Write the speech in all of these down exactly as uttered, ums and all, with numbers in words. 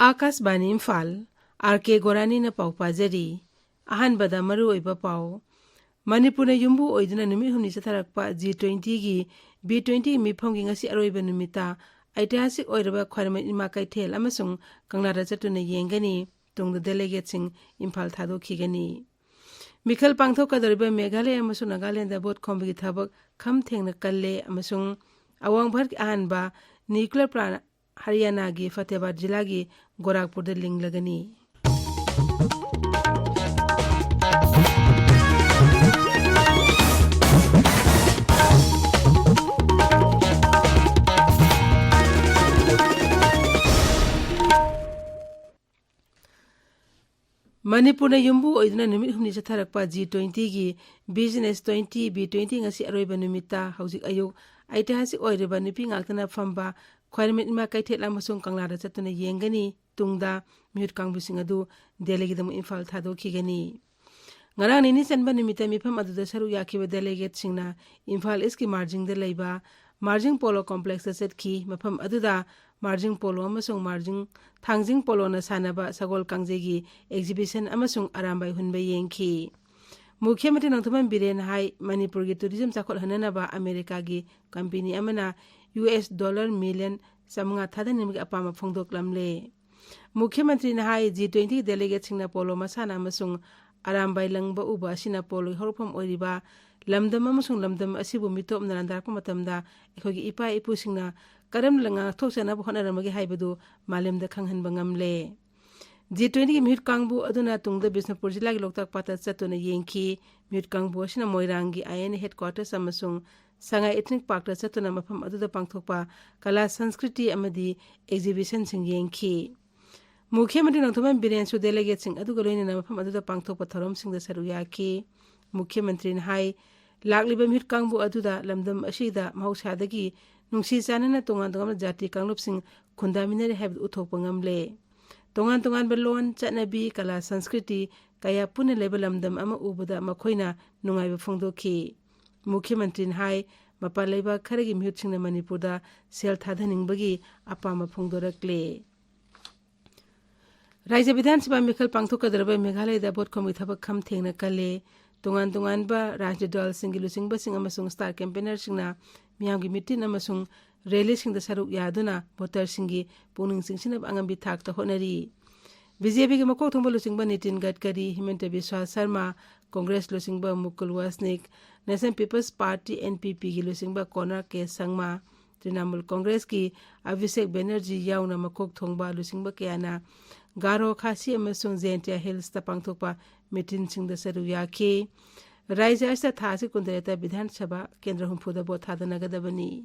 ꯑꯥꯀꯥꯁꯕꯥꯅꯤ Imphal, R ꯀꯦ ꯒꯣꯔꯥꯅꯤꯅ ꯄꯥꯎ ꯄꯥꯖꯔꯤ꯫ ꯑꯍꯥꯟꯕꯗ ꯃꯔꯨꯑꯣꯏꯕ ꯄꯥꯎ꯫ ꯃꯅꯤꯄꯨꯔꯅ ꯌꯨꯝꯕꯨ ꯑꯣꯏꯗꯨꯅ ꯅꯨꯃꯤꯠ ꯍꯨꯝꯅꯤ ꯆꯠꯊꯔꯛꯄ ꯖꯤ ꯇ꯭ꯋꯦꯟꯇꯤꯒꯤ ꯕꯤ ꯇ꯭ꯋꯦꯟꯇꯤ ꯃꯤꯐꯝꯒꯤ ꯉꯁꯤ ꯑꯔꯣꯏꯕ ꯅꯨꯃꯤꯠꯇ ꯑꯩꯇꯤꯍꯥꯁꯤꯛ ꯑꯣꯏꯔꯕ ꯈ꯭ꯋꯥꯏꯔꯝꯕꯟ ꯏꯃꯥ ꯀꯩꯊꯦꯜ ꯑꯃꯁꯨꯡ ꯀꯪꯂꯥꯗ ꯆꯠꯇꯨꯅ ꯌꯦꯡꯒꯅꯤ꯫ ꯇꯨꯡꯗ delegateꯁꯤꯡ ꯏꯝꯐꯥꯜ ꯊꯥꯗꯣꯛꯈꯤꯒꯅꯤ꯫ ꯃꯤꯈꯜ ꯄꯥꯡꯊꯣꯛꯀꯗꯧꯔꯤꯕ ꯃꯦꯘꯥꯂꯌ ꯑꯃꯁꯨꯡ ꯅꯥꯒꯥꯂꯦꯟꯗ ꯚꯣꯠ ꯈꯣꯝꯕꯒꯤ ꯊꯕꯛ ꯈꯝ ꯊꯦꯡꯅ ꯀꯜꯂꯦ ꯑꯃꯁꯨꯡ ꯑꯋꯥꯡ ꯚꯥꯔꯠꯀꯤ ꯑꯍꯥꯟꯕ nuclear plant ꯍꯔꯤꯌꯥꯅꯥꯒꯤ ꯐꯇꯦꯍꯕꯥꯗ ꯖꯤꯂꯥꯒꯤ ꯒꯣꯔꯥꯈꯄꯨꯔꯗ ꯂꯤꯡꯂꯒꯅꯤ꯫ ꯃꯅꯤꯄꯨꯔꯅ ꯌꯨꯝꯕꯨ ꯑꯣꯏꯗꯨꯅ ꯅꯨꯃꯤꯠ ꯍꯨꯝꯅꯤ ꯆꯠꯊꯔꯛꯄ ꯖꯤ ꯇ꯭ꯋꯦꯟꯇꯤꯒꯤ Business twenty B twenty ꯉꯁꯤ ꯑꯔꯣꯏꯕ ꯅꯨꯃꯤꯠꯇ ꯍꯧꯖꯤꯛ ꯑꯌꯨꯛ ꯑꯩꯇꯤꯍꯥꯁꯤꯛ ꯑꯣꯏꯔꯤꯕ ꯅꯨꯄꯤ ꯉꯥꯛꯇꯅ ꯐꯝꯕ ꯈ꯭ꯋꯥꯏꯔꯝꯕꯟ ꯏꯃꯥ ꯀꯩꯊꯦꯜ ꯑꯃꯁꯨꯡ ꯀꯪꯂꯥꯗ ꯆꯠꯇꯨꯅ ꯌꯦꯡꯒꯅꯤ꯫ ꯇꯨꯡꯗ ꯃꯤꯍꯨꯠ ꯀꯥꯡꯕꯨꯁꯤꯡ ꯑꯗꯨ ꯗꯦꯜꯂꯤꯒꯤꯗꯃꯛ ꯏꯝꯐꯥꯜ ꯊꯥꯗꯣꯛꯈꯤꯒꯅꯤ꯫ ꯉꯔꯥꯡ ꯅꯤꯅꯤ ꯆꯟꯕ ꯅꯨꯃꯤꯠꯇ ꯃꯤꯐꯝ ꯑꯗꯨꯗ ꯁꯔꯨꯛ ꯌꯥꯈꯤꯕ delegateꯁꯤꯡꯅ ꯏꯝꯐꯥꯜ ꯏꯁꯀꯤ ꯃꯥꯔꯖꯤꯡꯗ ꯂꯩꯕ ꯃꯥꯔꯖꯤꯡ ꯄꯣꯂꯣ complexꯇ ꯆꯠꯈꯤ꯫ ꯃꯐꯝ ꯑꯗꯨꯗ ꯃꯥꯔꯖꯤꯡ ꯄꯣꯂꯣ ꯑꯃꯁꯨꯡ ꯃꯥꯔꯖꯤꯡ, ꯊꯥꯡꯖꯤꯡ ꯄꯣꯂꯣꯅ ꯁꯥꯟꯅꯕ ꯁꯒꯣꯜ ꯀꯥꯡꯖꯩꯒꯤ exhibition ꯑꯃꯁꯨꯡ ꯑꯔꯥꯝꯕꯥꯏ ꯍꯨꯟꯕ ꯌꯦꯡꯈꯤ꯫ ꯃꯨꯈ꯭ꯌ ꯃꯟꯇ꯭ꯔꯤ ꯅꯣꯡꯊꯣꯝꯕꯝ ꯕꯤꯔꯦꯟꯅ ꯍꯥꯏ, ꯃꯅꯤꯄꯨꯔꯒꯤ tourism ꯆꯥꯎꯈꯠꯍꯟꯅꯅꯕ ꯑꯃꯦꯔꯤꯀꯥꯒꯤ company ꯑꯃꯅ ꯌꯨ ꯑꯦꯁ dollar million ꯆꯥꯃꯉꯥ ꯊꯥꯗꯅꯤꯡꯕꯒꯤ ꯑꯄꯥꯝꯕ ꯐꯣꯡꯗꯣꯛꯂꯝꯂꯦ꯫ ꯃꯨꯈ꯭ꯌ ꯃꯟꯇ꯭ꯔꯤꯅ ꯍꯥꯏ, ꯖꯤ ꯇ꯭ꯋꯦꯟꯇꯤ delegateꯁꯤꯡꯅ ꯄꯣꯂꯣ ꯃꯁꯥꯟꯅ ꯑꯃꯁꯨꯡ ꯑꯔꯥꯝꯕꯥꯏ ꯂꯪꯕ ꯎꯕ ꯑꯁꯤꯅ ꯄꯣꯂꯣꯒꯤ ꯍꯧꯔꯛꯐꯝ ꯑꯣꯏꯔꯤꯕ ꯂꯝꯗꯝ ꯑꯃꯁꯨꯡ ꯂꯝꯗꯝ ꯑꯁꯤꯕꯨ ꯃꯤꯇꯣꯞꯅ ꯂꯥꯟꯗꯥꯔꯛꯄ ꯃꯇꯝꯗ ꯑꯩꯈꯣꯏꯒꯤ ꯏꯄꯥ ꯏꯄꯨꯁꯤꯡꯅ ꯀꯔꯝꯅ ꯉꯥꯛꯊꯣꯛꯆꯅꯕ ꯍꯣꯠꯅꯔꯝꯕꯒꯦ ꯍꯥꯏꯕꯗꯨ ꯃꯥꯂꯦꯝꯗ ꯈꯪꯍꯟꯕ ꯉꯝꯂꯦ꯫ ꯖꯤ ꯇ꯭ꯋꯦꯟꯇꯤꯒꯤ ꯃꯤꯍꯨꯠ ꯀꯥꯡꯕꯨ ꯑꯗꯨꯅ ꯇꯨꯡꯗ ꯕꯤꯁꯅꯨꯄꯨꯔ ꯖꯤꯂꯥꯒꯤ ꯂꯣꯛꯇꯥꯛ ꯄꯥꯠꯇ ꯆꯠꯇꯨꯅ ꯌꯦꯡꯈꯤ꯫ ꯃꯤꯍꯨꯠ ꯀꯥꯡꯕꯨ ꯑꯁꯤꯅ ꯃꯣꯏꯔꯥꯡꯒꯤ ꯑꯥꯏ ꯑꯦꯟ ꯑꯦ headquarters ꯑꯃꯁꯨꯡ ꯁꯉꯥꯏ ethnic parkꯇ ꯆꯠꯇꯨꯅ ꯃꯐꯝ ꯑꯗꯨꯗ ꯄꯥꯡꯊꯣꯛꯄ ꯀꯂꯥ ꯁꯪꯁꯀ꯭ꯔꯤꯇꯤ ꯑꯃꯗꯤ exhibitionꯁꯤꯡ ꯌꯦꯡꯈꯤ꯫ ꯃꯨꯈ꯭ꯌ ꯃꯟꯇ꯭ꯔꯤ ꯅꯣꯡꯊꯣꯝꯕꯝ ꯕꯤꯔꯦꯟꯁꯨ delegateꯁꯤꯡ ꯑꯗꯨꯒ ꯂꯣꯏꯅꯅ ꯃꯐꯝ ꯑꯗꯨꯗ ꯄꯥꯡꯊꯣꯛꯄ ꯊꯧꯔꯝꯁꯤꯡꯗ ꯁꯔꯨꯛ ꯌꯥꯈꯤ꯫ ꯃꯨꯈ꯭ꯌ ꯃꯟꯇ꯭ꯔꯤꯅ ꯍꯥꯏ, ꯂꯥꯛꯂꯤꯕ ꯃꯤꯍꯨꯠ ꯀꯥꯡꯕꯨ ꯑꯗꯨꯗ ꯂꯝꯗꯝ ꯑꯁꯤꯗ ꯃꯍꯧꯁꯥꯗꯒꯤ ꯅꯨꯡꯁꯤ ꯆꯥꯟꯅꯅ ꯇꯣꯉꯥꯟ ꯇꯣꯉꯥꯟꯕ ꯖꯥꯇꯤ ꯀꯥꯡꯂꯨꯞꯁꯤꯡ ꯈꯨꯟꯗꯥꯃꯤꯟꯅꯔꯤ ꯍꯥꯏꯕꯗꯨ ꯎꯠꯊꯣꯛꯄ ꯉꯝꯂꯦ꯫ ꯇꯣꯉꯥꯟ ꯇꯣꯉꯥꯟꯕ ꯂꯣꯟ, ꯆꯠꯅꯕꯤ, ꯀꯂꯥ, ꯁꯪꯁꯀ꯭ꯔꯤꯇꯤ ꯀꯌꯥ ꯄꯨꯟꯅ ꯂꯩꯕ ꯂꯝꯗꯝ ꯑꯃ ꯎꯕꯗ ꯃꯈꯣꯏꯅ ꯅꯨꯡꯉꯥꯏꯕ ꯐꯣꯡꯗꯣꯛꯈꯤ꯫ ꯃꯨꯈ꯭ꯌ ꯃꯟꯇ꯭ꯔꯤꯅ ꯍꯥꯏ, ꯃꯄꯥꯟ ꯂꯩꯕꯥꯛ ꯈꯔꯒꯤ ꯃꯤꯍꯨꯠꯁꯤꯡꯅ ꯃꯅꯤꯄꯨꯔꯗ ꯁꯦꯜ ꯊꯥꯗꯅꯤꯡꯕꯒꯤ ꯑꯄꯥꯝꯕ ꯐꯣꯡꯗꯣꯔꯛꯂꯦ꯫ ꯔꯥꯖ꯭ꯌ ꯕꯤꯙꯥꯟ ꯁꯚꯥ ꯃꯤꯈꯜ ꯄꯥꯡꯊꯣꯛꯀꯗꯧꯔꯕ ꯃꯦꯘꯥꯂꯌꯗ ꯚꯣꯠ ꯈꯣꯝꯕꯒꯤ ꯊꯕꯛ ꯈꯝ ꯊꯦꯡꯅ ꯀꯜꯂꯦ꯫ ꯇꯣꯉꯥꯟ ꯇꯣꯉꯥꯟꯕ ꯔꯥꯖ꯭ꯌ ꯗꯜꯁꯤꯡꯒꯤ ꯂꯨꯆꯤꯡꯕꯁꯤꯡ ꯑꯃꯁꯨꯡ ꯁ꯭ꯇꯥꯔ ꯀꯦꯝꯄꯦꯅꯔꯁꯤꯡꯅ ꯃꯤꯌꯥꯝꯒꯤ ꯃꯤꯇꯤꯟ ꯑꯃꯁꯨꯡ ꯔꯦꯂꯤꯁꯤꯡꯗ ꯁꯔꯨꯛ ꯌꯥꯗꯨꯅ ꯚꯣꯇꯔꯁꯤꯡꯒꯤ ꯄꯨꯛꯅꯤꯡ ꯆꯤꯡꯁꯤꯟꯅꯕ ꯑꯉꯝꯕꯤ ꯊꯥꯛꯇ ꯍꯣꯠꯅꯔꯤ꯫ ꯕꯤ ꯖꯦ ꯄꯤꯒꯤ ꯃꯀꯣꯛ ꯊꯣꯡꯕ ꯂꯨꯆꯤꯡꯕ ꯅꯤꯇꯤꯟ ꯒꯗꯀꯔꯤ, ꯍꯤꯃꯟꯇ ꯕꯤꯁ꯭ꯋꯥ ꯁꯔꯃ, ꯀꯣꯡꯒ꯭ꯔꯦꯁ ꯂꯨꯆꯤꯡꯕ Mukul Wasnik, national people's party, N P ꯄꯤꯒꯤ ꯂꯨꯆꯤꯡꯕ ꯀꯣꯅꯔ ꯀꯦ ꯁꯪꯃ, ꯇ꯭ꯔꯤꯅꯥꯃꯨꯜ ꯀꯣꯡꯒ꯭ꯔꯦꯁꯀꯤ ꯑꯚꯤꯁꯦꯛ ꯕꯦꯅꯔꯖꯤ ꯌꯥꯎꯅ ꯃꯀꯣꯛ ꯊꯣꯡꯕ ꯂꯨꯆꯤꯡꯕ ꯀꯌꯥꯅ ꯒꯥꯔꯣ, ꯈꯥꯁꯤ ꯑꯃꯁꯨꯡ ꯖꯦꯟꯇꯤꯌꯥ ꯍꯤꯜꯁꯇ ꯄꯥꯡꯊꯣꯛꯄ ꯃꯤꯇꯤꯟꯁꯤꯡꯗ ꯁꯔꯨꯛ ꯌꯥꯈꯤ꯫ ꯔꯥꯖ꯭ꯌ ꯑꯁꯤꯗ ꯊꯥ ꯑꯁꯤ ꯀꯨꯟꯇꯔꯦꯠꯇ ꯕꯤꯙꯥꯟ ꯁꯚꯥ ꯀꯦꯟꯗ꯭ꯔ ꯍꯨꯝꯐꯨꯗ ꯚꯣꯠ ꯊꯥꯗꯅꯒꯗꯕꯅꯤ꯫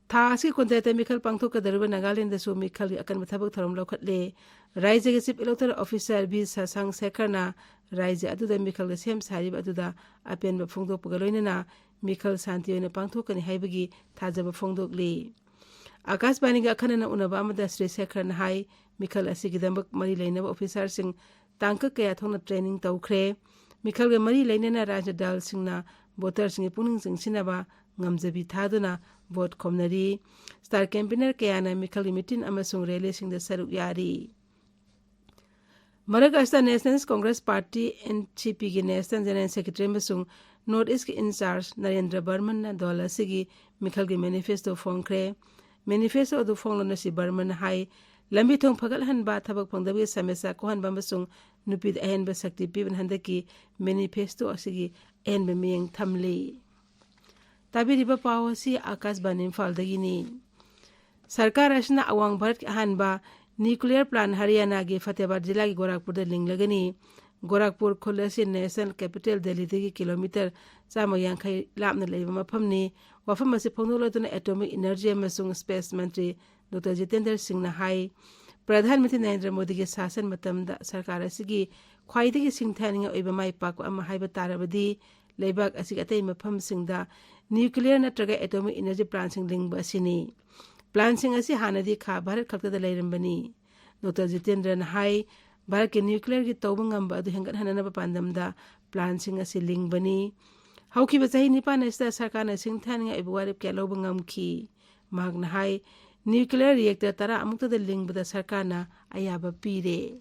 ꯊꯥ ꯑꯁꯤꯒꯤ ꯀꯨꯟꯇꯔꯦꯠꯇ ꯃꯤꯈꯜ ꯄꯥꯡꯊꯣꯛꯀꯗꯧꯔꯤꯕ ꯅꯥꯒꯥꯂꯦꯟꯗꯁꯨ ꯃꯤꯈꯜꯒꯤ ꯑꯀꯟꯕ ꯊꯕꯛ ꯊꯧꯔꯝ ꯂꯧꯈꯠꯂꯦ꯫ ꯔꯥꯖ꯭ꯌꯒꯤ ꯆꯤꯐ ꯏꯂꯦꯛꯇꯣꯔꯦꯜ ꯑꯣꯐꯤꯁꯥꯔ ꯕꯤ ꯁꯁꯥꯡ ꯁꯦꯈꯔꯅ ꯔꯥꯖ꯭ꯌ ꯑꯗꯨꯗ ꯃꯤꯈꯜꯒꯤ ꯁꯦꯝ ꯁꯥꯔꯤꯕ ꯑꯗꯨꯗ ꯑꯄꯦꯟꯕ ꯐꯣꯡꯗꯣꯛꯄꯒ ꯂꯣꯏꯅꯅ ꯃꯤꯈꯜ ꯁꯥꯟꯇꯤ ꯑꯣꯏꯅ ꯄꯥꯡꯊꯣꯛꯀꯅꯤ ꯍꯥꯏꯕꯒꯤ ꯊꯥꯖꯕ ꯐꯣꯡꯗꯣꯛꯂꯤ꯫ ꯑꯀꯥꯁꯕꯥꯅꯤꯒ ꯑꯈꯟꯅꯅ ꯎꯅꯕ ꯑꯃꯗ ꯁ꯭ꯔꯤ ꯁꯦꯈꯔꯅ ꯍꯥꯏ, ꯃꯤꯈꯜ ꯑꯁꯤꯒꯤꯗꯃꯛ ꯃꯔꯤ ꯂꯩꯅꯕ ꯑꯣꯐꯤꯁꯥꯔꯁꯤꯡ ꯇꯥꯡꯀꯛ ꯀꯌꯥ ꯊꯣꯛꯅ ꯇ꯭ꯔꯦꯅꯤꯡ ꯇꯧꯈ꯭ꯔꯦ꯫ ꯃꯤꯈꯜꯒ ꯃꯔꯤ ꯂꯩꯅꯅ ꯔꯥꯖ꯭ꯌ ꯗꯜꯁꯤꯡꯅ ꯚꯣꯇꯔꯁꯤꯡꯒꯤ ꯄꯨꯛꯅꯤꯡ ꯆꯤꯡꯁꯤꯟꯅꯕ ꯉꯝꯖꯕꯤ ꯊꯥꯗꯨꯅ ꯚꯣꯠ ꯈꯣꯝꯅꯔꯤ꯫ ꯁ꯭ꯇꯥꯔ ꯀꯦꯝꯄꯦꯅꯔ ꯀꯌꯥꯅ ꯃꯤꯈꯜꯒꯤ ꯃꯤꯇꯤꯟ ꯑꯃꯁꯨꯡ ꯔꯦꯂꯤꯁꯤꯡꯗ ꯁꯔꯨꯛ ꯌꯥꯔꯤ꯫ ꯃꯔꯛ ꯑꯁꯤꯗ nationalist Congress party, N C ꯄꯤꯒꯤ ꯅꯦꯁꯅꯦꯜ ꯖꯦꯅꯔꯦꯜ ꯁꯦꯀ꯭ꯔꯦꯇꯔꯤ ꯑꯃꯁꯨꯡ ꯅꯣꯔꯠ ꯏꯁꯀꯤ ꯏꯟꯆꯥꯔꯖ ꯅꯔꯦꯟꯗ꯭ꯔ ꯕꯔꯃꯟꯅ ꯗꯜ ꯑꯁꯤꯒꯤ ꯃꯤꯈꯜꯒꯤ ꯃꯦꯅꯤꯐꯦꯁꯇꯣ ꯐꯣꯡꯈ꯭ꯔꯦ꯫ ꯃꯦꯅꯤꯐꯦꯁꯇꯣ ꯑꯗꯨ ꯐꯣꯡꯂꯗꯨꯅ ꯁ꯭ꯔꯤ ꯕꯔꯃꯟꯅ ꯍꯥꯏ, ꯂꯝꯕꯤ ꯊꯣꯡ ꯐꯒꯠꯍꯟꯕ, ꯊꯕꯛ ꯐꯪꯗꯕꯒꯤ ꯁꯃꯁ꯭ꯌꯥ ꯀꯣꯛꯍꯟꯕ ꯑꯃꯁꯨꯡ ꯅꯨꯄꯤꯗ ꯑꯍꯦꯟꯕ ꯁꯛꯇꯤ ꯄꯤꯕꯅ ꯍꯟꯗꯛꯀꯤ ꯃꯦꯅꯤꯐꯦꯁꯇꯣ ꯑꯁꯤꯒꯤ ꯑꯍꯦꯟꯕ ꯃꯤꯠꯌꯦꯡ ꯊꯝꯂꯤ꯫ ꯇꯥꯕꯤꯔꯤꯕ ꯄꯥꯎ ꯑꯁꯤ ꯑꯀꯥꯁꯕꯥꯅꯤ ꯏꯝꯐꯥꯜꯗꯒꯤꯅꯤ꯫ ꯁꯔꯀꯥꯔ ꯑꯁꯤꯅ ꯑꯋꯥꯡ ꯚꯥꯔꯠꯀꯤ ꯑꯍꯥꯟꯕ ꯅ꯭ꯌꯨꯀ꯭ꯂꯤꯌꯔ ꯄ꯭ꯂꯥꯟ ꯍꯔꯤꯌꯥꯅꯥꯒꯤ ꯐꯇꯦꯍꯕꯥꯗ ꯖꯤꯂꯥꯒꯤ ꯒꯣꯔꯥꯈꯄꯨꯔꯗ ꯂꯤꯡꯂꯒꯅꯤ꯫ ꯒꯣꯔꯥꯈꯄꯨꯔ ꯈꯨꯜ ꯑꯁꯤ ꯅꯦꯁꯅꯦꯜ ꯀꯦꯄꯤꯇꯦꯜ ꯗꯦꯜꯂꯤꯗꯒꯤ ꯀꯤꯂꯣꯃꯤꯇꯔ ꯆꯥꯝꯃ ꯌꯥꯡꯈꯩ ꯂꯥꯞꯅ ꯂꯩꯕ ꯃꯐꯝꯅꯤ꯫ ꯋꯥꯐꯝ ꯑꯁꯤ ꯐꯣꯡꯗꯣꯛꯂꯗꯨꯅ ꯑꯦꯇꯣꯃꯤꯛ ꯏꯅꯔꯖꯤ ꯑꯃꯁꯨꯡ ꯁ꯭ꯄꯦꯁ ꯃꯟꯇ꯭ꯔꯤ ꯗꯣꯛꯇꯔ ꯖꯤꯇꯦꯟꯗ꯭ꯔ ꯁꯤꯡꯅ ꯍꯥꯏ, ꯄ꯭ꯔꯙꯥꯟ ꯃꯟꯇ꯭ꯔꯤ ꯅꯔꯦꯟꯗ꯭ꯔ ꯃꯣꯗꯤꯒꯤ ꯁꯥꯁꯟ ꯃꯇꯝꯗ ꯁꯔꯀꯥꯔ ꯑꯁꯤꯒꯤ ꯈ꯭ꯋꯥꯏꯗꯒꯤ ꯁꯤꯡꯊꯥꯅꯤꯡꯉꯥꯏ ꯑꯣꯏꯕ ꯃꯥꯏ ꯄꯥꯛꯄ ꯑꯃ ꯍꯥꯏꯕ ꯇꯥꯔꯕꯗꯤ ꯂꯩꯕꯥꯛ ꯑꯁꯤꯒꯤ ꯑꯇꯩ ꯃꯐꯝꯁꯤꯡꯗ ꯅ꯭ꯌꯨꯀ꯭ꯂꯤꯌꯔ ꯅꯠꯇ꯭ꯔꯒ ꯑꯦꯇꯣꯃꯤꯛ ꯏꯅꯔꯖꯤ ꯄ꯭ꯂꯥꯟꯁꯤꯡ ꯂꯤꯡꯕ ꯑꯁꯤꯅꯤ꯫ ꯄ꯭ꯂꯥꯟꯁꯤꯡ ꯑꯁꯤ ꯍꯥꯟꯅꯗꯤ ꯈꯥ ꯚꯥꯔꯠ ꯈꯛꯇꯗ ꯂꯩꯔꯝꯕꯅꯤ꯫ ꯗꯣꯛꯇꯔ ꯖꯤꯇꯦꯟꯗ꯭ꯔꯅ ꯍꯥꯏ, ꯚꯥꯔꯠꯀꯤ ꯅ꯭ꯌꯨꯀ꯭ꯂꯤꯌꯔꯒꯤ ꯇꯧꯕ ꯉꯝꯕ ꯑꯗꯨ ꯍꯦꯟꯒꯠꯍꯟꯅꯅꯕ ꯄꯥꯟꯗꯝꯗ ꯄ꯭ꯂꯥꯟꯁꯤꯡ ꯑꯁꯤ ꯂꯤꯡꯕꯅꯤ꯫ ꯍꯧꯈꯤꯕ ꯆꯍꯤ ꯅꯤꯄꯥꯟ ꯑꯁꯤꯗ ꯁꯔꯀꯥꯔꯅ ꯁꯤꯡꯊꯥꯅꯤꯡꯉꯥꯏ ꯑꯣꯏꯕ ꯋꯥꯔꯦꯞ ꯀꯌꯥ ꯂꯧꯕ ꯉꯝꯈꯤ꯫ ꯃꯍꯥꯛꯅ ꯍꯥꯏ, ꯅ꯭ꯌꯨꯀ꯭ꯂꯤꯌꯔ ꯔꯤꯌꯦꯛꯇꯔ ꯇꯔꯥ ꯑꯃꯨꯛꯇꯗ ꯂꯤꯡꯕꯗ ꯁꯔꯀꯥꯔꯅ ꯑꯌꯥꯕ ꯄꯤꯔꯦ꯫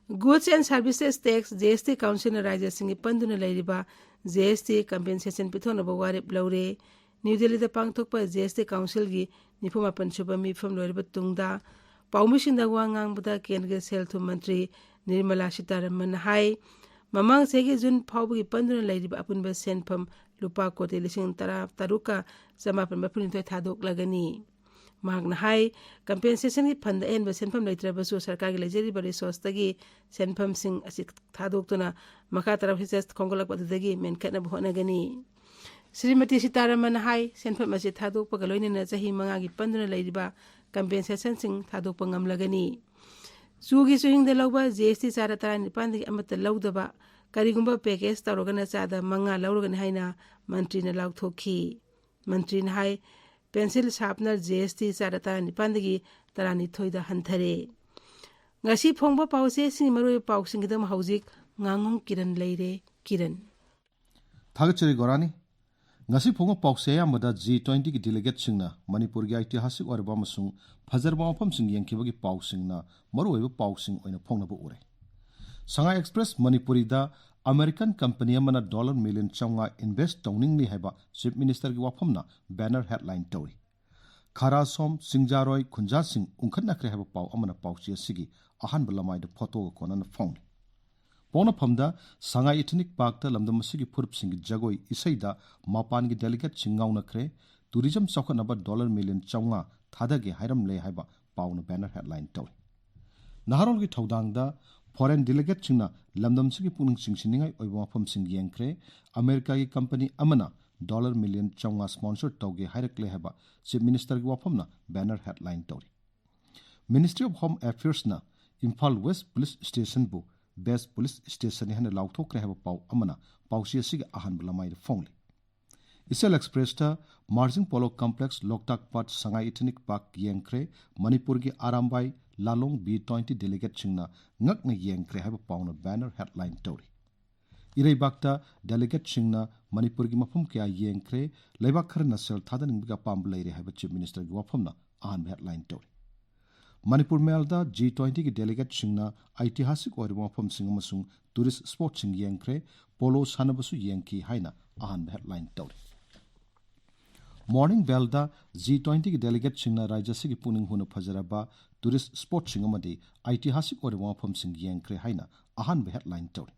Goods and Services Tax, G S T Councilꯅ ꯔꯥꯖ꯭ꯌꯁꯤꯡꯒꯤ ꯄꯟꯗꯨꯅ ꯂꯩꯔꯤꯕ G S T compensation ꯄꯤꯊꯣꯛꯅꯕ ꯋꯥꯔꯦꯞ ꯂꯧꯔꯦ꯫ ꯅ꯭ꯌꯨ ꯗꯦꯜꯂꯤꯗ ꯄꯥꯡꯊꯣꯛꯄ G S T Councilꯒꯤ ꯅꯤꯐꯨ ꯃꯥꯄꯟ ꯁꯨꯕ ꯃꯤꯐꯝ ꯂꯣꯏꯔꯕ ꯇꯨꯡꯗ ꯄꯥꯎꯃꯤꯁꯤꯡꯗ ꯋꯥ ꯉꯥꯡꯕꯗ ꯀꯦꯟꯗ꯭ꯔꯒꯤ ꯁꯦꯜ ꯊꯨꯝ ꯃꯟꯇ꯭ꯔꯤ ꯅꯤꯔꯃꯂꯥ ꯁꯤꯇꯥꯔꯥꯃꯟꯅ ꯍꯥꯏ, ꯃꯃꯥꯡ ꯆꯍꯤꯒꯤ ꯖꯨꯟ ꯐꯥꯎꯕꯒꯤ ꯄꯟꯗꯨꯅ ꯂꯩꯔꯤꯕ ꯑꯄꯨꯟꯕ ꯁꯦꯟꯐꯝ ꯂꯨꯄꯥ ꯀꯣꯇꯤ ꯂꯤꯁꯤꯡ ꯇꯔꯥ ꯇꯔꯨꯛꯀ ꯆꯃꯥꯄꯟ ꯃꯔꯤꯐꯨꯅꯤꯊꯣꯏ ꯊꯥꯗꯣꯛꯂꯒꯅꯤ꯫ ꯃꯍꯥꯛꯅ ꯍꯥꯏ, compensationꯒꯤ fund ꯑꯍꯦꯟꯕ ꯁꯦꯟꯐꯝ ꯂꯩꯇ꯭ꯔꯕꯁꯨ ꯁꯔꯀꯥꯔꯒꯤ ꯂꯩꯖꯔꯤꯕ resourceꯇꯒꯤ ꯁꯦꯟꯐꯝꯁꯤꯡ ꯑꯁꯤ ꯊꯥꯗꯣꯛꯇꯨꯅ ꯃꯈꯥ ꯇꯥꯔꯛꯄ census ꯈꯣꯝꯒꯠꯂꯛꯄ ꯑꯗꯨꯗꯒꯤ ꯃꯦꯟꯈꯠꯅꯕ ꯍꯣꯠꯅꯒꯅꯤ꯫ ꯁ꯭ꯔꯤꯃꯇꯤ ꯁꯤꯇꯥꯔꯥꯃꯟꯅ ꯍꯥꯏ, ꯁꯦꯟꯐꯝ ꯑꯁꯤ ꯊꯥꯗꯣꯛꯄꯒ ꯂꯣꯏꯅꯅ ꯆꯍꯤ ꯃꯉꯥꯒꯤ ꯄꯟꯗꯨꯅ ꯂꯩꯔꯤꯕ compensationꯁꯤꯡ ꯊꯥꯗꯣꯛꯄ ꯉꯝꯂꯒꯅꯤ꯫ ꯆꯨꯒꯤ ꯆꯨꯍꯤꯡꯗ ꯂꯧꯕ G S T ꯆꯥꯗ ꯇꯔꯥꯅꯤꯄꯥꯟꯗꯒꯤ ꯑꯃꯠꯇ ꯂꯧꯗꯕ, ꯀꯔꯤꯒꯨꯝꯕ package ꯇꯧꯔꯒꯅ ꯆꯥꯗ ꯃꯉꯥ ꯂꯧꯔꯒꯅꯤ ꯍꯥꯏꯅ ꯃꯟꯇ꯭ꯔꯤꯅ ꯂꯥꯎꯊꯣꯛꯈꯤ꯫ ꯃꯟꯇ꯭ꯔꯤꯅ ꯍꯥꯏ, pencil sharpener G S T ꯆꯥꯗ ꯇꯔꯥꯅꯤꯄꯥꯟꯗꯒꯤ ꯇꯔꯥꯅꯤꯊꯣꯏꯗ ꯍꯟꯊꯔꯦ꯫ ꯉꯁꯤ ꯐꯣꯡꯕ ꯄꯥꯎꯆꯦꯁꯤꯡꯒꯤ ꯃꯔꯨꯑꯣꯏꯕ ꯄꯥꯎꯁꯤꯡꯒꯤꯗꯃꯛ ꯍꯧꯖꯤꯛ ꯉꯥꯉꯣꯝ ꯀꯤꯔꯟ ꯂꯩꯔꯦ꯫ ꯀꯤꯔꯟ꯫ ꯊꯥꯒꯠꯆꯔꯤ ꯒꯣꯔꯥꯅꯤ꯫ ꯉꯁꯤ ꯐꯣꯡꯕ ꯄꯥꯎꯆꯦ ꯑꯌꯥꯝꯕꯗ G twentyꯒꯤ delegateꯁꯤꯡꯅ ꯃꯅꯤꯄꯨꯔꯒꯤ ꯏꯇꯤꯍꯥꯁꯤꯛ ꯑꯣꯏꯔꯕ ꯑꯃꯁꯨꯡ ꯐꯖꯔꯕ ꯃꯐꯝꯁꯤꯡ ꯌꯦꯡꯈꯤꯕꯒꯤ ꯄꯥꯎꯁꯤꯡꯅ ꯃꯔꯨꯑꯣꯏꯕ ꯄꯥꯎꯁꯤꯡ ꯑꯣꯏꯅ ꯐꯣꯡꯅꯕ ꯎꯔꯦ꯫ ꯁꯉꯥꯏ ꯑꯦꯛꯁꯄ꯭ꯔꯦꯁ ꯃꯅꯤꯄꯨꯔꯤꯗ American company ꯑꯃꯅ dollar million ꯆꯥꯝꯃꯉꯥ invest ꯇꯧꯅꯤꯡꯂꯤ ꯍꯥꯏꯕ Chief Ministerꯒꯤ ꯋꯥꯐꯝꯅ banner headline ꯇꯧꯔꯤ꯫ ꯈꯥꯔꯥꯁꯣꯝ, ꯆꯤꯡꯖꯥꯔꯣꯏ, ꯈꯨꯟꯖꯥꯁꯤꯡ ꯎꯪꯈꯠꯅꯈ꯭ꯔꯦ ꯍꯥꯏꯕ ꯄꯥꯎ ꯑꯃꯅ ꯄꯥꯎꯆꯦ ꯑꯁꯤꯒꯤ ꯑꯍꯥꯟꯕ ꯂꯃꯥꯏꯗ ꯐꯣꯇꯣꯒ ꯀꯣꯟꯅꯅ ꯐꯣꯡꯂꯤ꯫ ꯄꯣꯛꯅꯐꯝꯗ ꯁꯉꯥꯏ Ethnic Parkꯇ ꯂꯝꯗꯝ ꯑꯁꯤꯒꯤ ꯐꯨꯔꯨꯞꯁꯤꯡꯒꯤ ꯖꯒꯣꯏ ꯏꯁꯩꯗ ꯃꯄꯥꯟꯒꯤ delegateꯁꯤꯡ ꯉꯥꯎꯅꯈ꯭ꯔꯦ꯫ Tourism ꯆꯥꯎꯈꯠꯅꯕ dollar million ꯆꯥꯝꯃꯉꯥ ꯊꯥꯗꯒꯦ ꯍꯥꯏꯔꯝꯂꯦ ꯍꯥꯏꯕ ꯄꯥꯎꯅ banner headline ꯇꯧꯔꯤ꯫ ꯅꯍꯥꯔꯣꯜꯒꯤ ꯊꯧꯗꯥꯡꯗ foreign delegateꯁꯤꯡꯅ ꯂꯝꯗꯝꯁꯤꯒꯤ ꯄꯨꯛꯅꯤꯡ ꯆꯤꯡꯁꯤꯟꯅꯤꯡꯉꯥꯏ ꯑꯣꯏꯕ ꯃꯐꯝꯁꯤꯡ ꯌꯦꯡꯈ꯭ꯔꯦ꯫ ꯑꯃꯦꯔꯤꯀꯥꯒꯤ company ꯑꯃꯅ dollar million ꯆꯥꯝꯃꯉꯥ sponsor ꯇꯧꯒꯦ ꯍꯥꯏꯔꯛꯂꯦ ꯍꯥꯏꯕ Chief Ministerꯒꯤ ꯋꯥꯐꯝꯅ banner headline ꯇꯧꯔꯤ꯫ Ministry of Home Affairsꯅ Imphal West Police Stationꯕꯨ best police stationꯅꯤ ꯍꯥꯏꯅ ꯂꯥꯎꯊꯣꯛꯈ꯭ꯔꯦ ꯍꯥꯏꯕ ꯄꯥꯎ ꯑꯃꯅ ꯄꯥꯎꯆꯦ ꯑꯁꯤꯒꯤ ꯑꯍꯥꯟꯕ ꯂꯃꯥꯏꯗ ꯐꯣꯡꯂꯤ꯫ ꯏꯆꯦꯜ ꯑꯦꯛꯁꯄ꯭ꯔꯦꯁꯇ ꯃꯥꯔꯖꯤꯡ ꯄꯣꯂꯣ complex, ꯂꯣꯛꯇꯥꯛ ꯄꯥꯠ, ꯁꯉꯥꯏ Ethnic Park ꯌꯦꯡꯈ꯭ꯔꯦ꯫ ꯃꯅꯤꯄꯨꯔꯒꯤ ꯑꯔꯥꯝꯕꯥꯏ, ꯂꯥꯂꯣꯡ B twenty delegateꯁꯤꯡꯅ ꯉꯛꯅ ꯌꯦꯡꯈ꯭ꯔꯦ ꯍꯥꯏꯕ ꯄꯥꯎꯅ banner headline ꯇꯧꯔꯤ꯫ ꯏꯔꯩꯕꯥꯛꯇ delegateꯁꯤꯡꯅ ꯃꯅꯤꯄꯨꯔꯒꯤ ꯃꯐꯝ ꯀꯌꯥ ꯌꯦꯡꯈ꯭ꯔꯦ, ꯂꯩꯕꯥꯛ ꯈꯔꯅ ꯁꯦꯜ ꯊꯥꯗꯅꯤꯡꯕꯒꯤ ꯑꯄꯥꯝꯕ ꯂꯩꯔꯦ ꯍꯥꯏꯕ Chief Ministerꯒꯤ ꯋꯥꯐꯝꯅ ꯑꯍꯥꯟꯕ headline ꯇꯧꯔꯤ꯫ ꯃꯅꯤꯄꯨꯔ Mailꯗ G twentyꯒꯤ delegateꯁꯤꯡꯅ ꯑꯩꯇꯤꯍꯥꯁꯤꯛ ꯑꯣꯏꯔꯕ ꯃꯐꯝꯁꯤꯡ ꯑꯃꯁꯨꯡ tourist spotꯁꯤꯡ ꯌꯦꯡꯈ꯭ꯔꯦ, polo ꯁꯥꯟꯅꯕꯁꯨ ꯌꯦꯡꯈꯤ ꯍꯥꯏꯅ ꯑꯍꯥꯟꯕ headline ꯇꯧꯔꯤ꯫ Morning Mailꯗ G twentyꯒꯤ delegateꯁꯤꯡꯅ ꯔꯥꯖ꯭ꯌ ꯑꯁꯤꯒꯤ ꯄꯨꯛꯅꯤꯡ ꯍꯨꯅ ꯐꯖꯔꯕ tourist spotꯁꯤꯡ ꯑꯃꯗꯤ ꯑꯩꯇꯤꯍꯥꯁꯤꯛ ꯑꯣꯏꯔꯕ ꯃꯐꯝꯁꯤꯡ ꯌꯦꯡꯈ꯭ꯔꯦ ꯍꯥꯏꯅ ꯑꯍꯥꯟꯕ headline ꯇꯧꯔꯤ꯫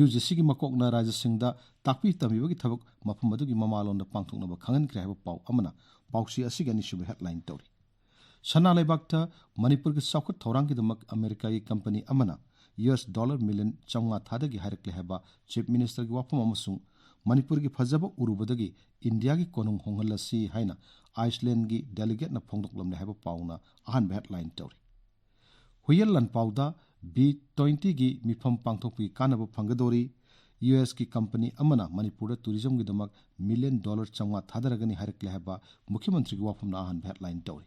UGCꯒꯤ ꯃꯀꯣꯛꯅ ꯔꯥꯖ꯭ꯌꯁꯤꯡꯗ ꯇꯥꯛꯄꯤ ꯇꯝꯕꯤꯕꯒꯤ ꯊꯕꯛ ꯃꯐꯝ ꯑꯗꯨꯒꯤ ꯃꯃꯥꯂꯣꯟꯗ ꯄꯥꯡꯊꯣꯛꯅꯕ ꯈꯪꯍꯟꯈ꯭ꯔꯦ ꯍꯥꯏꯕ ꯄꯥꯎ ꯑꯃꯅ ꯄꯥꯎꯆꯦ ꯑꯁꯤꯒꯤ ꯑꯅꯤꯁꯨꯕ headline ꯇꯧꯔꯤ꯫ ꯁꯅꯥ ꯂꯩꯕꯥꯛꯇ ꯃꯅꯤꯄꯨꯔꯒꯤ ꯆꯥꯎꯈꯠ ꯊꯧꯔꯥꯡꯒꯤꯗꯃꯛ ꯑꯃꯦꯔꯤꯀꯥꯒꯤ company ꯑꯃꯅ US dollar million ꯆꯥꯝꯃꯉꯥ ꯊꯥꯗꯒꯤ ꯍꯥꯏꯔꯛꯂꯦ ꯍꯥꯏꯕ Chief Ministerꯒꯤ ꯋꯥꯐꯝ ꯑꯃꯁꯨꯡ ꯃꯅꯤꯄꯨꯔꯒꯤ ꯐꯖꯕ ꯎꯔꯨꯕꯗꯒꯤ ꯏꯟꯗꯤꯌꯥꯒꯤ ꯀꯣꯅꯨꯡ ꯍꯣꯡꯍꯜꯂꯁꯤ ꯍꯥꯏꯅ Icelandꯒꯤ delegateꯅ ꯐꯣꯡꯗꯣꯛꯂꯝꯂꯦ ꯍꯥꯏꯕ ꯄꯥꯎꯅ ꯑꯍꯥꯟꯕ headline ꯇꯧꯔꯤ꯫ ꯍꯨꯏꯌꯦꯜ ꯂꯥꯟꯄꯥꯎꯗ G twentyꯒꯤ ꯃꯤꯐꯝ ꯄꯥꯡꯊꯣꯛꯄꯒꯤ ꯀꯥꯟꯅꯕ ꯐꯪꯒꯗꯣꯔꯤ, USꯀꯤ company ꯑꯃꯅ ꯃꯅꯤꯄꯨꯔꯗ tourismꯒꯤꯗꯃꯛ million dollar ꯆꯥꯝꯃꯉꯥ ꯊꯥꯗꯔꯒꯅꯤ ꯍꯥꯏꯔꯛꯂꯦ ꯍꯥꯏꯕ ꯃꯨꯈ꯭ꯌꯃꯟꯇ꯭ꯔꯤꯒꯤ ꯋꯥꯐꯝꯅ ꯑꯍꯥꯟꯕ headline ꯇꯧꯔꯤ꯫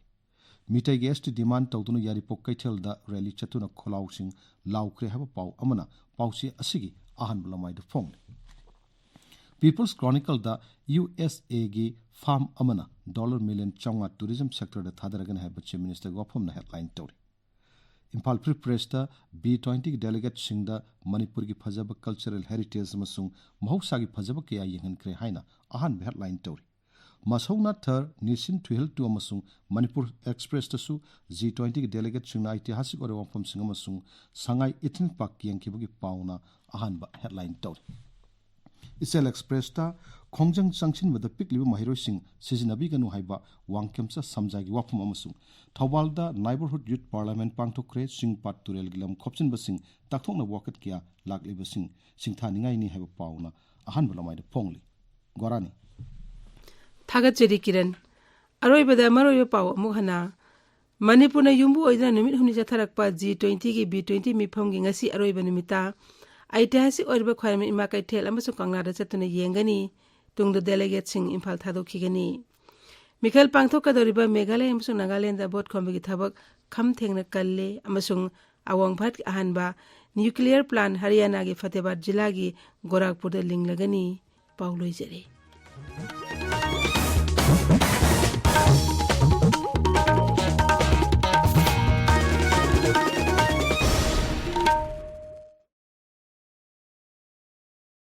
ꯃꯤꯇꯩꯒꯤ ST demand ꯇꯧꯗꯨꯅ ꯌꯥꯏꯔꯤꯄꯣꯛ ꯀꯩꯊꯦꯜꯗ rally ꯆꯠꯇꯨꯅ ꯈꯣꯜꯂꯥꯎꯁꯤꯡ ꯂꯥꯎꯈ꯭ꯔꯦ ꯍꯥꯏꯕ ꯄꯥꯎ ꯑꯃꯅ ꯄꯥꯎꯆꯦ ꯑꯁꯤꯒꯤ ꯑꯍꯥꯟꯕ ꯂꯃꯥꯏꯗ ꯐꯣꯡꯂꯤ꯫ People's Chronicleꯗ USAꯒꯤ firm ꯑꯃꯅ dollar million ꯆꯥꯝꯃꯉꯥ tourism sectorꯗ ꯊꯥꯗꯔꯒꯅꯤ ꯍꯥꯏꯕ Chief Ministerꯒꯤ ꯋꯥꯐꯝꯅ headline ꯇꯧꯔꯤ꯫ ꯏꯝꯐꯥꯜ Free Pressꯇ G twentyꯒꯤ delegateꯁꯤꯡꯗ ꯃꯅꯤꯄꯨꯔꯒꯤ ꯐꯖꯕ cultural heritage ꯑꯃꯁꯨꯡ ꯃꯍꯧꯁꯥꯒꯤ ꯐꯖꯕ ꯀꯌꯥ ꯌꯦꯡꯍꯟꯈ꯭ꯔꯦ ꯍꯥꯏꯅ ꯑꯍꯥꯟꯕ headline ꯇꯧꯔꯤ꯫ ꯃꯁꯧꯅꯥ ꯊꯔ, ꯅꯤꯁꯤꯟ ꯊꯨꯏꯍꯜ two ꯑꯃꯁꯨꯡ ꯃꯅꯤꯄꯨꯔ Expresstꯁꯨ G twentyꯒꯤ delegateꯁꯤꯡꯅ ꯑꯩꯇꯤꯍꯥꯁꯤꯛ ꯑꯣꯏꯔꯕ ꯃꯐꯝꯁꯤꯡ ꯑꯃꯁꯨꯡ ꯁꯉꯥꯏ Ethnic Park ꯌꯦꯡꯈꯤꯕꯒꯤ ꯄꯥꯎꯅ ꯑꯍꯥꯟꯕ headline ꯇꯧꯔꯤ꯫ ꯏꯆꯦꯜ Expressꯇ ꯈꯣꯡꯖꯪ ꯆꯪꯁꯤꯟꯕꯗ ꯄꯤꯛꯂꯤꯕ ꯃꯍꯩꯔꯣꯏꯁꯤꯡ ꯁꯤꯖꯤꯟꯅꯕꯤꯒꯅꯨ ꯍꯥꯏꯕ ꯋꯥꯡꯈꯦꯝꯆꯥ ꯁꯝꯖꯥꯒꯤ ꯋꯥꯐꯝ ꯑꯃꯁꯨꯡ ꯊꯧꯕꯥꯜꯗ Neighbourhood Youth Parliament ꯄꯥꯡꯊꯣꯛꯈ꯭ꯔꯦ, ꯆꯤꯡ ꯄꯥꯠ ꯇꯨꯔꯦꯜꯒꯤ ꯂꯝ ꯈꯣꯞꯆꯤꯟꯕꯁꯤꯡ ꯇꯥꯛꯊꯣꯛꯅꯕ ꯋꯥꯀꯠ ꯀꯌꯥ ꯂꯥꯛꯂꯤꯕꯁꯤꯡ ꯁꯤꯡꯊꯥꯅꯤꯡꯉꯥꯏꯅꯤ ꯍꯥꯏꯕ ꯄꯥꯎꯅ ꯑꯍꯥꯟꯕ ꯂꯃꯥꯏꯗ ꯐꯣꯡꯂꯤ꯫ ꯒꯣꯔꯥꯅꯤ꯫ ꯊꯥꯒꯠꯆꯔꯤ ꯀꯤꯔꯟ꯫ ꯑꯔꯣꯏꯕꯗ ꯃꯔꯨꯑꯣꯏꯕ ꯄꯥꯎ ꯑꯃꯨꯛ ꯍꯟꯅ꯫ ꯃꯅꯤꯄꯨꯔꯅ ꯌꯨꯝꯕꯨ ꯑꯣꯏꯗꯨꯅ ꯅꯨꯃꯤꯠ ꯍꯨꯝꯅꯤ ꯆꯠꯊꯔꯛꯄ G twentyꯒꯤ G twenty ꯃꯤꯐꯝꯒꯤ ꯉꯁꯤ ꯑꯔꯣꯏꯕ ꯅꯨꯃꯤꯠꯇ ꯑꯩꯇꯤꯍꯥꯁꯤꯛ ꯑꯣꯏꯔꯤꯕ ꯈ꯭ꯋꯥꯏꯔꯝꯕꯟ ꯏꯃꯥ ꯀꯩꯊꯦꯜ ꯑꯃꯁꯨꯡ ꯀꯪꯂꯥꯗ ꯆꯠꯇꯨꯅ ꯌꯦꯡꯒꯅꯤ꯫ ꯇꯨꯡꯗ delegateꯁꯤꯡ ꯏꯝꯐꯥꯜ ꯊꯥꯗꯣꯛꯈꯤꯒꯅꯤ꯫ ꯃꯤꯈꯜ ꯄꯥꯡꯊꯣꯛꯀꯗꯧꯔꯤꯕ ꯃꯦꯘꯥꯂꯌ ꯑꯃꯁꯨꯡ ꯅꯥꯒꯥꯂꯦꯟꯗ vote ꯈꯣꯝꯕꯒꯤ ꯊꯕꯛ ꯈꯝ ꯊꯦꯡꯅ ꯀꯜꯂꯦ ꯑꯃꯁꯨꯡ ꯑꯋꯥꯡ ꯚꯥꯔꯠꯀꯤ ꯑꯍꯥꯟꯕ nuclear plant ꯍꯔꯤꯌꯥꯅꯥꯒꯤ ꯐꯇꯦꯕꯥꯗ ꯖꯤꯂꯥꯒꯤ ꯒꯣꯔꯥꯈꯄꯨꯔꯗ ꯂꯤꯡꯂꯒꯅꯤ꯫ ꯄꯥꯎ ꯂꯣꯏꯖꯔꯦ꯫